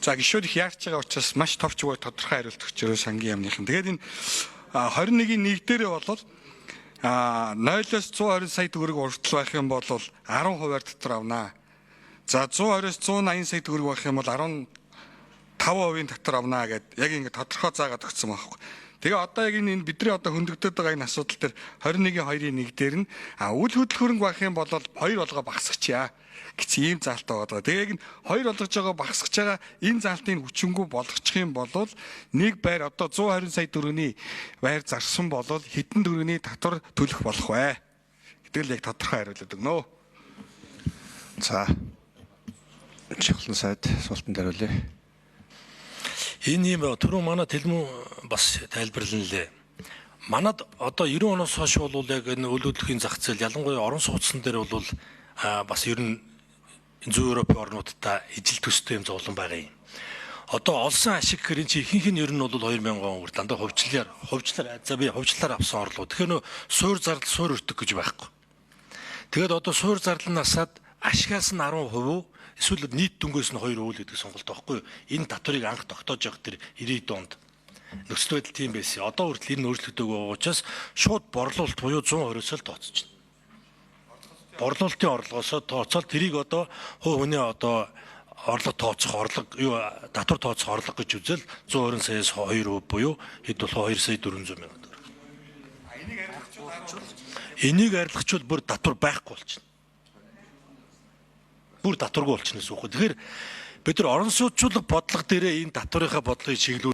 За, гишүүд их яарч байгаа учраас маш товч бөгөөд тодорхой хариулт өгчөрөө сангийн яамныхан. Тэгээд энэ 21-ийн 1 дээрээ бол 0-оос 120 сая төгрөг уртал байх юм бол 10%-аар татвар авнаа. За, 120-оос 180 сая төгрөг байх юм бол 15% татвар авнаа гэд яг ингэ тодорхой заагаад өгсөн байхгүй. Тэгээ одоо яг энэ бидний одоо хөндөгдөд байгаа энэ асуудал дээр 21-ийн 2-ын 1 дээр нь үл хөдлөх хөрөнгө байх юм бол хоёр болгоо багасгачихъя гэсэн ийм заалт байгаа. Тэгээ яг энэ хоёр болгож байгаа, багасгаж байгаа энэ заалтыг хүчингү болгочих юм бол нэг байр одоо 120 сая төгрөгийн байр зарсан бол хэдэн төгрөгийн татвар төлөх болох вэ? Гэдэг л яг тодорхой хариулт өгнө. За. Шахлан сайд асуултанд хариулъя. Энэ юм ба түрүү манай Тэлмэн бас тайлбарлана лээ. Манад одоо 90 оноос хойш бол яг энэ үл хөдлөхийн зах зээл, ялангуяа орон сууцсан дээр бол бас ер нь зүүн Европын орнуудтай ижил төстэй юм зовлон байгаа юм. Одоо олсон ашиг гэхэр энэ чи ихэнх нь ер нь бол 2000 он хүртэл дандаа хувьчлалаар, за, би хувьчлалаар авсан орлого. Тэгэхээр нөө суур зардал, суур өртөг гэж байхгүй. Тэгээд одоо суур зардал нь асаад ашигаас нь 10% эсвэл нийт дүнгээс нь 2% л гэдэг сонголт байхгүй юу? Энэ татварыг анх тогтоож явах тэр 90 донд нөхцөл байдал тийм байсан. Одоо хүртэл энэ өөрчлөгдөөгүй байгаа учраас шууд борлуулалт буюу 120-оос л тооцож байна. Борлуулалтын орлогоосоо тооцоол тэрийг одоо хувь хүний одоо орлого тооцох орлого юу, татвар тооцох орлого гэж үзэл 120 саяас 2% буюу хэд болох 2 сая 400 мянга төгрөг. Энийг арилгачвал бүр татвар байхгүй болчихно. Бүр татваргүй болчихно гэсэн үг. Тэгэхээр бид нар орон сууцчлах бодлого дээрээ энэ татварынхаа бодлогыг чиглүүл